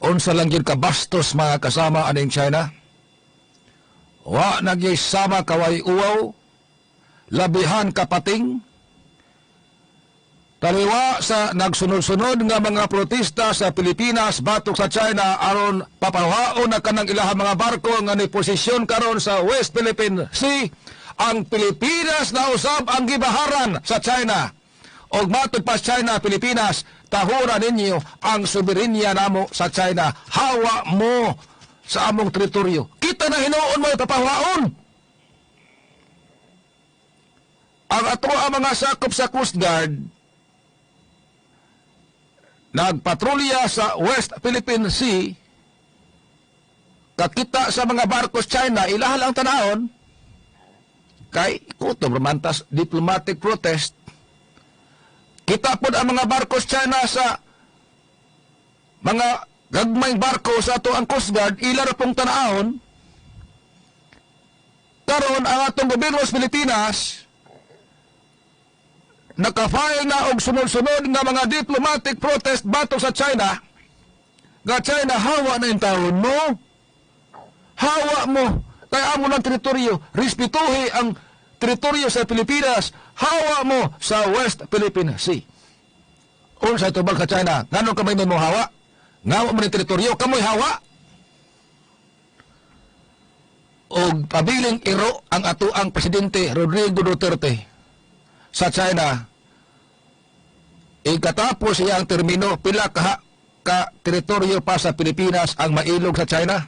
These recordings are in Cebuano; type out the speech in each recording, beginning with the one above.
Unsa lang gyud kabastos, mga kasama, aning China? Wa na gyud sama kaway uwaw, labihan kapating. Taliwa sa nagsunod-sunod nga mga protesta sa Pilipinas batok sa China aron papahaon na kanang ilahang mga barko nga ni posisyon karon sa West Philippine Sea, ang Pilipinas na usab ang gibaharan sa China. Og matod pa sa China, "Pilipinas, tahura ninyo ang soberenya namo sa China. Hawa mo sa among teritoryo." Kita na hinuon mo papahaon. Ang ato ang mga sakop sa Coast Guard nagpatrolya sa West Philippine Sea, kakita sa mga barkos China, ilaha lang tanahon kay kutob ramantas diplomatic protest. Kita pod ang mga barkos China sa mga gagmayng barko sa ato ang Coast Guard, ila ra pong tanahon. Karon ang atong gobyerno sa Pilipinas naka-file na og sunod-sunod nga mga diplomatic protest batok sa China nga, "China, hawa na yung taon mo. Hawa mo. Kay amo ng teritoryo. Respetuhi ang teritoryo sa Pilipinas. Hawa mo sa West Philippine Sea." Unsa tubag sa China? "Ngano kamay mo hawa? Ngawa mo ng teritoryo, kamoy hawa." Og pabiling iro ang atoang presidente Rodrigo Duterte sa China. Ikatapos siya ang termino, pila ka teritoryo pa sa Pilipinas ang mailog sa China?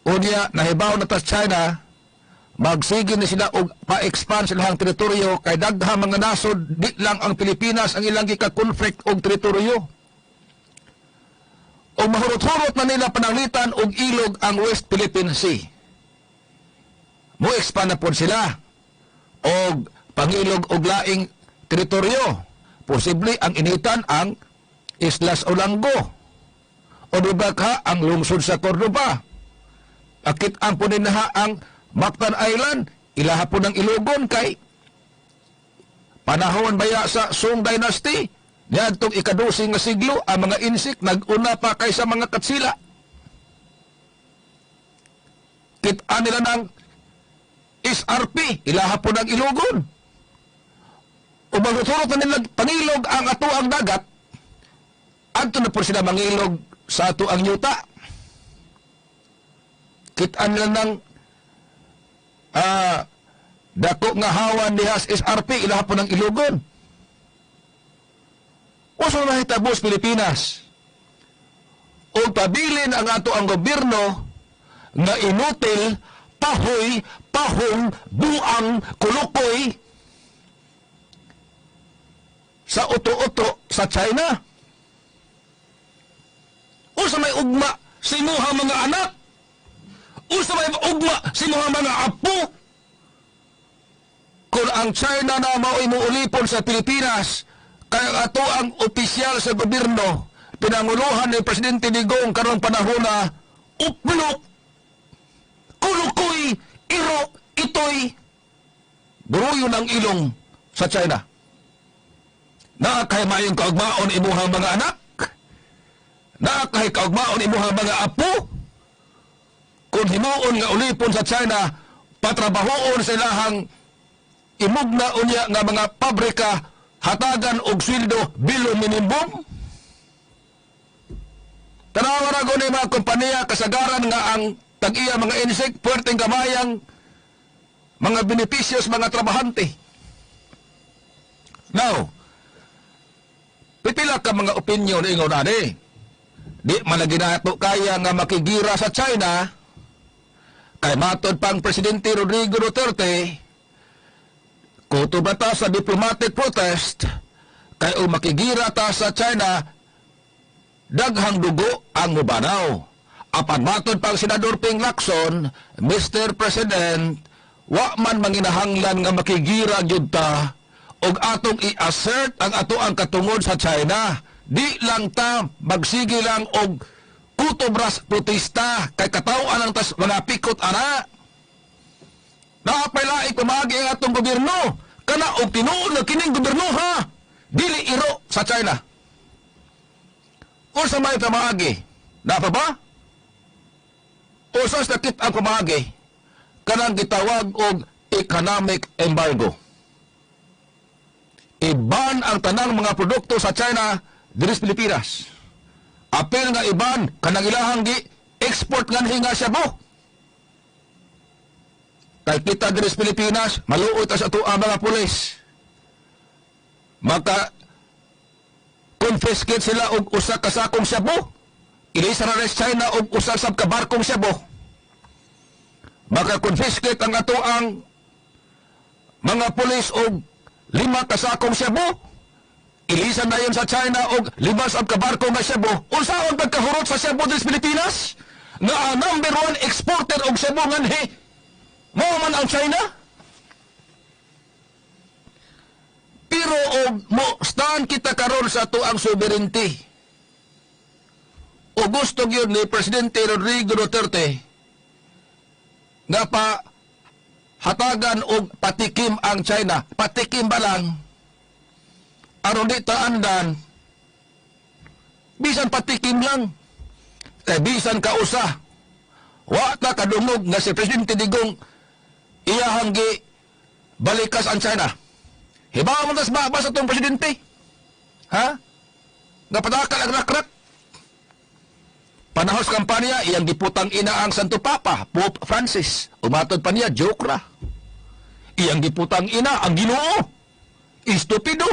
Unya, nahibaw na ta sa China, magsige ni sila og pa-expand sila ang teritoryo kay daghang mga nasod, di lang ang Pilipinas ang ilang gika-conflict og teritoryo. O mahurot-hurot na nila pananglitan og ilog ang West Philippine Sea. Mo expand na pod sila og pangilog og laing teritoryo. Posible ang initan ang Islas Olango. O di ba ka ang lungsod sa Cordoba? Akit ang puninaha ang Mactan Island, ilaha po ng ilogon kay panahon baya sa Song Dynasty, niadtong ikadusi nga siglo, ang mga insik nag-una pa kaysa mga katsila. Kita nila ng SRP, ilaha po ng ilogon. O magtuturot na nila pangilog ang ato ang dagat, adto na po sila mangilog sa ato ang yuta. Kita nila ng dako nga hawan diha sa SRP, ilaha po ng ilogon. Uso na hitabos Pilipinas. O pabilin ang ato ang gobyerno nga inutil, pahoy, pahong, buang, kulukoy sa uto-uto sa China. Usa may ugma sa imuha mga anak? Usa may ugma sa imuha mga apo? Kung ang China na mao'y muulipon sa Pilipinas, kaya ato ang opisyal sa gobyerno, pinanguluhan ni Presidente Digong karong panahon na uplok, kulukoy, iro, itoy, buruyo ng ilong sa China. Naa kay mayong kaugmaon imuhang mga anak? Naa kay kaugmaon imuhang mga apo? Kung himuon nga ulipon sa China, patrabahoon sa ilahang imugna unya nga mga pabrika, hatagan og sweldo below minimum? Tanawa ra ni mga kompanya, kasagaran nga ang tag-iya mga insect, puwerteng kamayang mga benepisyos mga trabahante. Now, pipila ka mga opinion ingon ani. Di man lagi nato kaya nga makigira sa China kay matod pang Presidente Rodrigo Duterte, kutob ta sa diplomatic protest kay o makigira ta sa China, daghang dugo ang mubanaw. Apan matod pang Senador Ping Lacson, "Mr. President, wa man manginahanglan nga makigira gyud ta og atong i-assert ang ato ang katungod sa China. Di lang ta magsige lang og kutobras protesta kay kataw-an ang tas mga pikot ana." Naapay laing pamaagi ang atong gobyerno. Kana og tinuod na kining gobyerno ha, dili iro sa China. Unsa may pamaagi? Naa pa ba? Usa sa lakip ang pamaagi kanang gitawag og economic embargo. I-ban ang tanang mga produkto sa China diri sa Pilipinas. Apil nga i-ban kanang ilahang gi export nganhi nga shabu. Kay kita diri sa Pilipinas, maluoy ta sa ato ang mga pulis. Maka confiscate sila og usa ka sakong shabu. Ilisa na sa China og usa sab ka barkong shabu. Maka confiscate ang ato ang mga pulis og 5 ka sakong shabu. Ilisan na yun sa China og 5 sab ka barko nga shabu. Unsaon pagkahurot sa shabu diri sa Pilipinas? Nga ang number 1 exporter og shabu nganhi mao man ang China? Pero og mo stand kita karon sa ato ang sovereignty. O gusto gyud ni Presidente Rodrigo Duterte nga pa hatagan og patikim ang China. Patikim ba lang? Aron di ta andan, bisan patikim lang. Eh, bisan kausa. Wa ta kadungog nga si Presidente Digong iyahang gi balikas ang China. Hibaw man tas ba sa itong presidente? Ha? Napadakal ang rakrak. Panahon sa kampanya, iyang giputang ina ang Santo Papa, Pope Francis. Umatod pa niya, joke ra. Iyang giputang ina ang Ginoo. Estupido.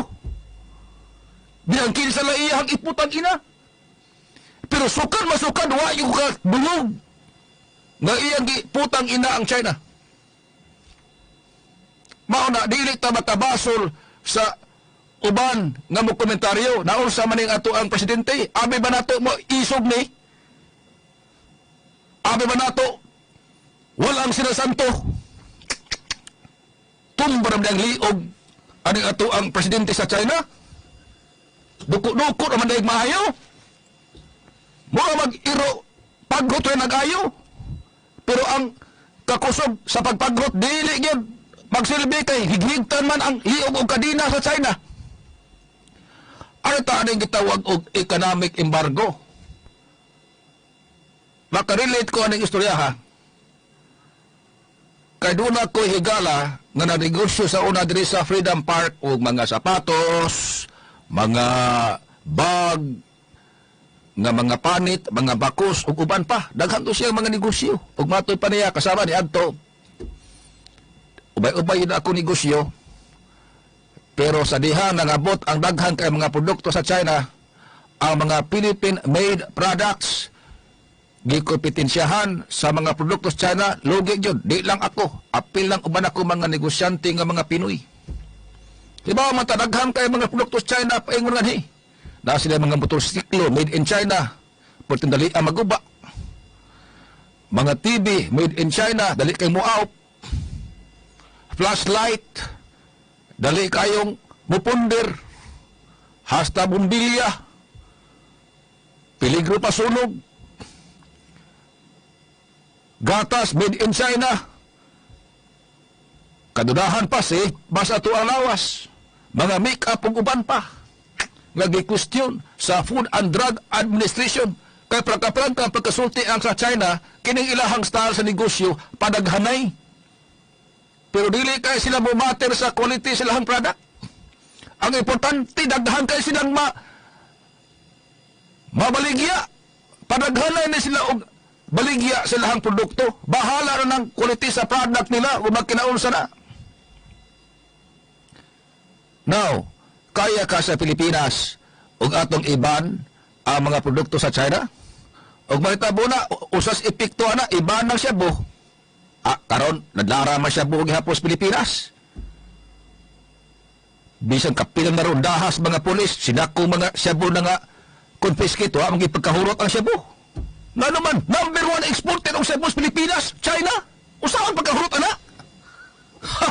Bilang kinsa lang iyang iputang ina. Pero sukan masukan, wa yung ka dungog nga iyang giputang ina ang China. Mao na, dili ta makabasol sa uban nga mo komentaryo. Naunsa man ning ato ang presidente? Abi ba nato mo isog ni? Abi ba nato walang sinasanto? Tumba naman ang liog aning ato ang presidente sa China? Duko-duko naman dahil maayo. Mura mag-iro, paggot rin nag-ayo. Pero ang kakusog sa pagpagrot, dili gyud magsilbi kay highigtan man ang liog og kadina sa China. Ano ta aning gitawag og economic embargo? Makarelate ko aning istorya ha. Kay doon ako higala nga nanegosyo sa una diri sa Freedom Park og mga sapatos, mga bag, nga mga panit, mga bakos ug uban pa. Daghan to siya mga negosyo. Ug matoy pa niya kasama ni adto. Ubay-ubay na ako negosyo. Pero sa diha nangabot ang daghan kay mga produkto sa China, ang mga Philippine-made products gikompetensyahan sa mga produkto sa China, lugi gyud. Di lang ako, apil lang uban ako mga negosyante nga mga Pinoy. Diba man daghan kay mga produkto sa China paingon nganhi. Na sila mga motorsiklo made in China, perting dali ang maguba. Mga TV made in China, dali kay muaw. Flashlight, dali kayong mupunder. Hasta bumbilya, peligro pa sunog. Gatas made in China, kadudahan pa si basta to ang lawas. Mga make-up ug uban pa nga gi-question sa Food and Drug Administration. Kay prangka-prangka ang pagkasulti ang sa China, kining ilahang style sa negosyo padaghanay. Pero dili kay sila bumater sa quality sa ilahang product. Ang importante, daghan kay silang mabaligya. Padaghanay ni sila og baligya sa ilahang produkto. Bahala na ng quality sa product nila kung magkinaunsa na. Now, kaya ka sa Pilipinas og atong i-ban ang mga produkto sa China? Og mahitabo na, usas epekto ana, i-ban ng shabu. Ah, karon nadlara man shabu gihapon sa Pilipinas. Bisan kapilang na rondahas mga pulis, sinako mga shabu na nga confiscate, wa man gipagkahurot ang shabu. Nga naman, number 1 exporter og shabu sa Pilipinas, China. Usaon pagkahurot ana? Ha!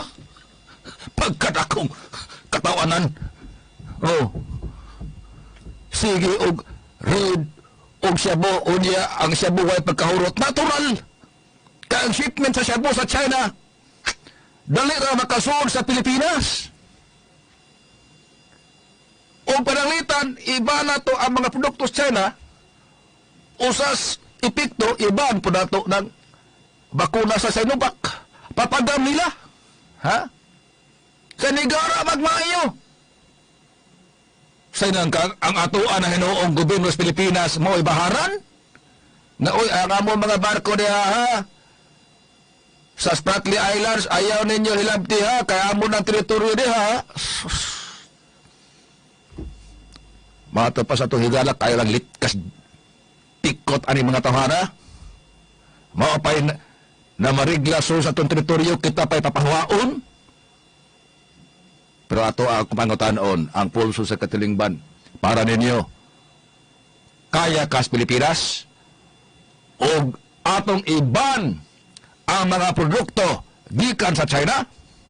Pagkadakong katawanan. Oh. Sige og raid og shabu, unya ang shabu way pagkahurot natural. Kay ang shipment sa shabu sa China dali ra makasuod sa Pilipinas. O pananglitan, iba na to ang mga produkto sa China, usas epekto, i-ban po nato ng bakuna sa Sinovac. Papagam nila. Ha? Sa negara magmaayo. Sa inang ang atoan ng hinuong gobyerno sa Pilipinas mo baharan? Na oy, ang amo mga barko diha ha. Sa Spratly Islands, ayaw ninyo hilabti ha, kaya amo ng teritoryo diha. Mato pa sa itong higala, kayo lang litkas tikot ani mga tawhana. Mao pa'y na marigla so sa itong teritoryo, kita pa'y papahuwaon. Pero ato ang pangutanon, ang pulso sa katilingban, para ninyo, kaya kas Pilipinas, o atong i-ban ang mga produkto gikan sa China.